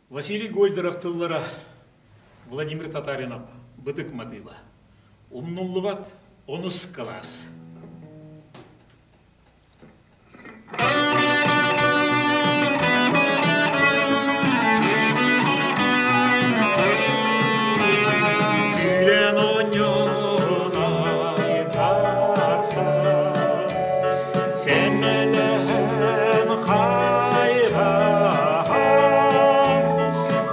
Василий Гольдеров тыллара Владимир Татаринов бытык матыыба. Умнуллубат онус кылаас. Күлэн оонньоон айтарсан, сэмэлэһэн хайҕаһан,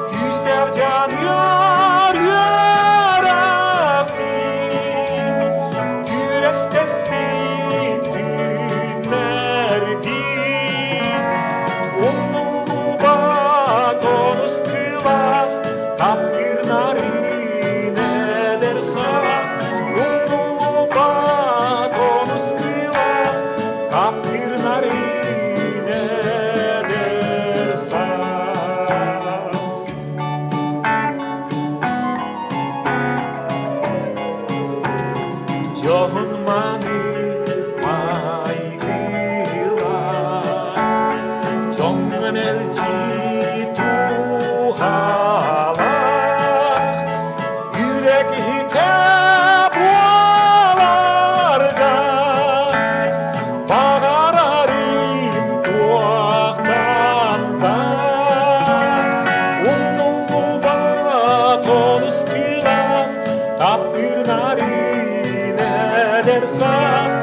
күүстээх дьаныар үөрэхтин, күрэстэспит күннэрбит, умнуллубат онус кылаас таптыыр нарын эдэр саас, умнуллубат онус кылаас таптыыр нарын эдэр саас. Дьоһун маны майгыла, дьоҥҥо мэлдьи туһалаах, үлэ киһитэ буоларга баҕарарым туохтан да умнуллубат олус кылаас таптыыр нарын эдэр саас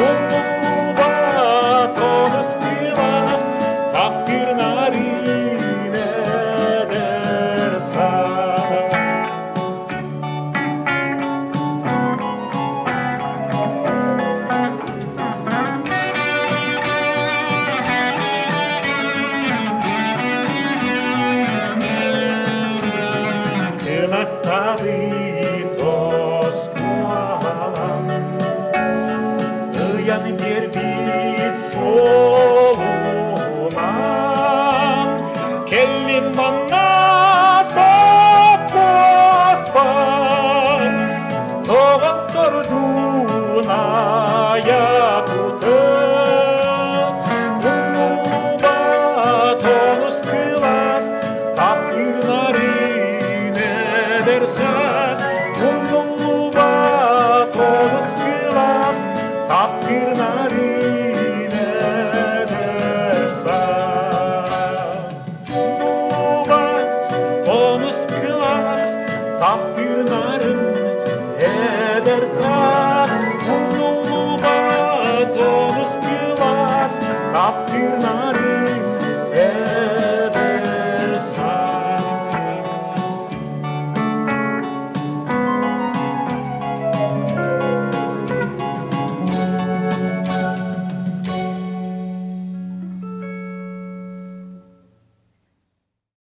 умнуллубат олус кылаас таптыыр нарын эдэр саас. Кынаттабыт оскуолам ыйан биэрбит суолунан кэллим манна совхозпар доҕоттордуун айа тутан умнубат онус кылаас таптыырнарын эдэр саас умнуллубат онус кылаас таптыырнарын эдэр саас умнуллубат онус кылаас таптыырнарын.